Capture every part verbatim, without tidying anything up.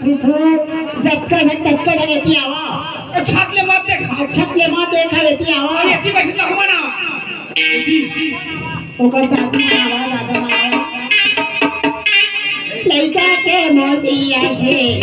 फूफू, जतका झन, ततका झन एती आवा। छत ले मत देख। छत ले मत देख, एती आवा। अरे, एती बैठ ना हुआ ना। एती। ओकर दादी मावा, दादा मावा। लइका के मौसी आए हे।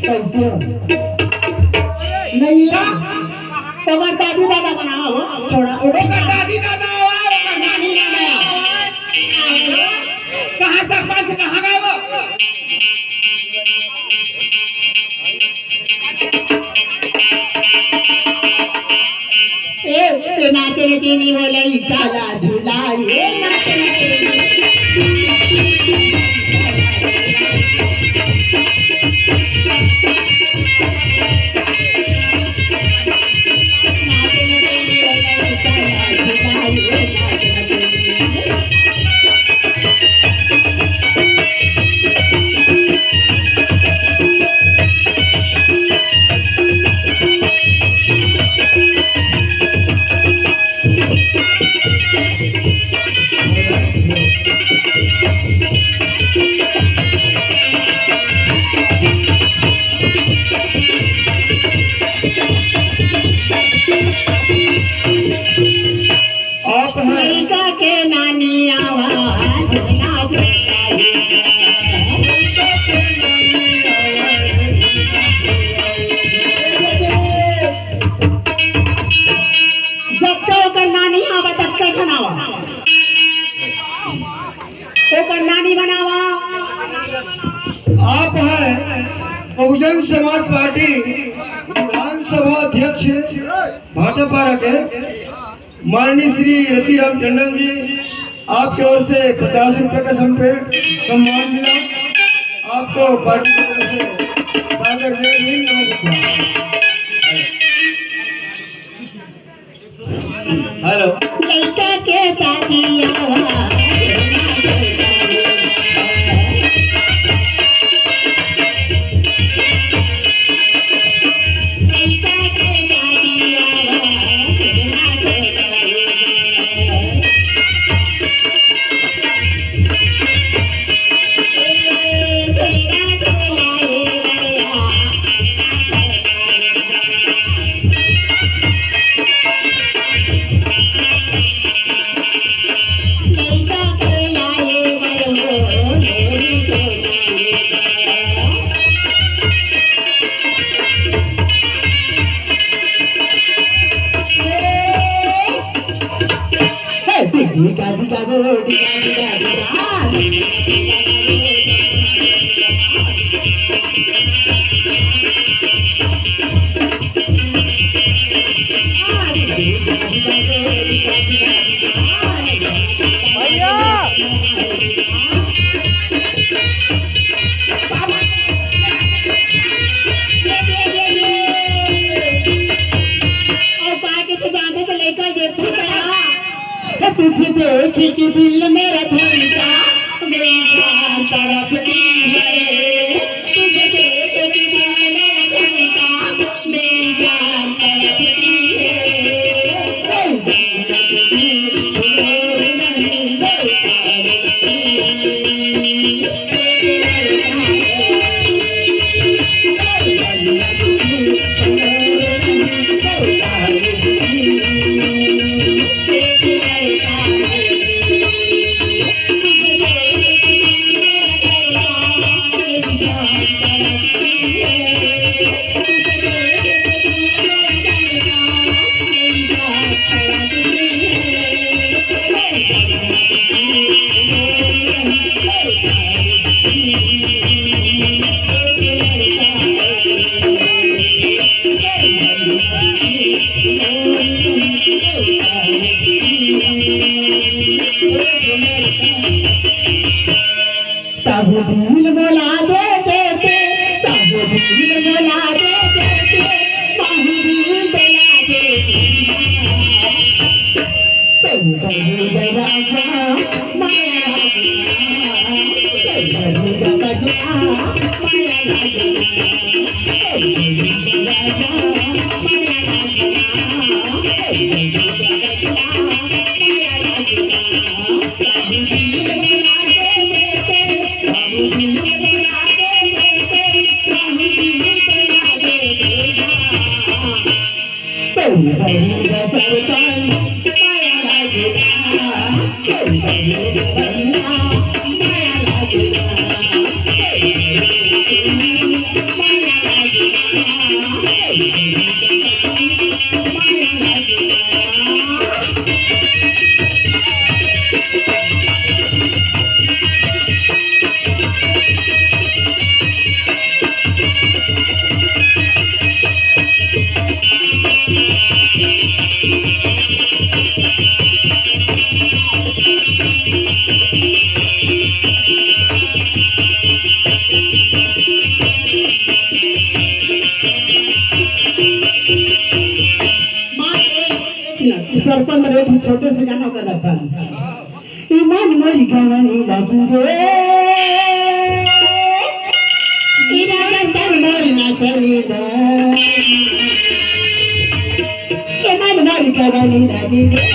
कैसे हो? नहीं है। ओकर दादी दादा बनावा हो। छोड़ा। ओकर दादी दादा आवा, ओकर नानी नाना आवा। कहाँ सरपंच, कहाँ गए वो? ए, ए, नाचे रे चीनी बोले, ई काला झूला, ए, नाचे रे चीनी। आप हैं। लइका के नानी आवाज, नाच। जतका ओकर नानी आवा, ततका झन आवा। ओकर नानी बनावा। आप हैं बहुजन समाज पार्टी विधानसभा अध्यक्ष भाटापारा के माननीय श्री रतिराम टंडन जी, आपके ओर से पचास रुपए का सम्पे-, सम्मान मिला। आपको पार्टी की तरफ से सादर जय भीम, नमो बुद्धाय। हेलो। लइका के दादी आवा। भैया। अउ का के तो जानते तो लइका देखते गया। तुझे देख के दिल मेरा धड़का, मेरी जान तड़पती है। तुझे देख के दिल मेरा धड़का, मेरी जान तड़पती है। तहु दिल मोला दे दे दे, तहु दिल मोला दे दे दे। सरपंच मन एक छोटे से गाना कर अपन। ईमान मोरी गवनी लगी रे, ईमान तन मोरी नाचनी रे। ईमान मोरी गवनी लगी रे।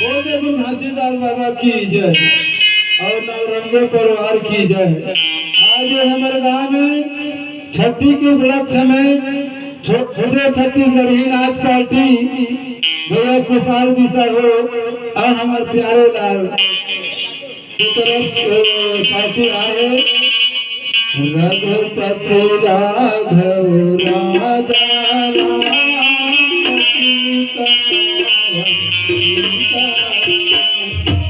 बोल दे गुरु घासीदास बाबा की जय और नवरंगे परिवार की जय। आज ये हमारे गांव में छट्ठी के उपलक्ष्य में छो-, छोटे छत्तीसगढ़ी नाच पार्टी भैया खुशहाल बिसा हो और हमारे प्यारे लाल की तरफ, अ, पार्टी आए हैं। रघुपति राघव राजा राम सीता राम सीता राम।